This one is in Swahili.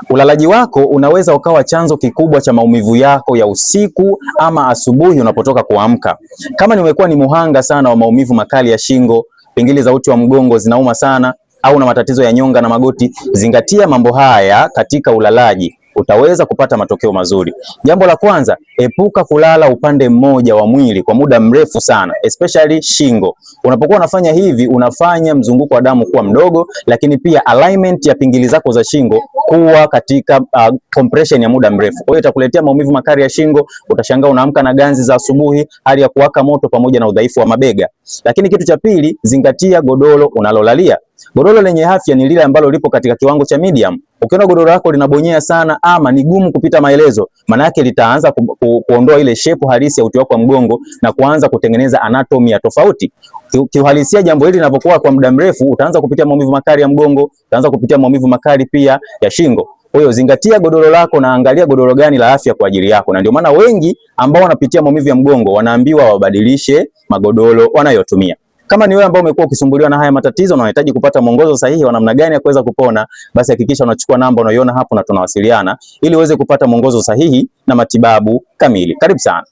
Ulalaji wako unaweza ukawa chanzo kikubwa cha maumivu yako ya usiku ama asubuhi unapotoka kuamka. Kama nimekuwa ni muhanga sana wa maumivu makali ya shingo, pingili za uti wa mgongo zinauma sana, au na matatizo ya nyonga na magoti, zingatia mambo haya katika ulalaji, utaweza kupata matokeo mazuri. Jambo la kwanza, epuka kulala upande mmoja wa mwili kwa muda mrefu sana, especially shingo. Unapokuwa unafanya hivi, unafanya mzunguko wa damu kuwa mdogo, lakini pia alignment ya pingili zako za shingo kuwa katika compression ya muda mrefu. Kwa hiyo itakuletea maumivu makali ya shingo, utashangaa unaamka na ganzi za asubuhi, hali ya kuwaka moto pamoja na udhaifu wa mabega. Lakini kitu cha pili, zingatia godoro unalolalia. Godoro lenye afya ni lile ambalo lipo katika kiwango cha medium. Ukiona godoro lako linabonyea sana ama ni gumu kupita maelezo, maana yake litaanza kuondoa ile shape halisi ya uti wako wa mgongo na kuanza kutengeneza anatomy ya tofauti. Kiuhalisia, jambo hili linapokuwa kwa muda mrefu, utaanza kupitia maumivu makali ya mgongo, utaanza kupitia maumivu makali pia ya shingo. Kwa hiyo zingatia godoro lako na angalia godoro gani la afya kwa ajili yako, na ndio maana wengi ambao wanapitia maumivu ya mgongo wanaambiwa wabadilishe magodoro wanayotumia. Kama ni wewe ambao umekuwa ukisumbuliwa na haya matatizo na unahitaji kupata mwongozo sahihi wa namna gani ya kuweza kupona, basi hakikisha unachukua namba unayoiona hapo na tunawasiliana ili uweze kupata mwongozo sahihi na matibabu kamili. Karibu sana.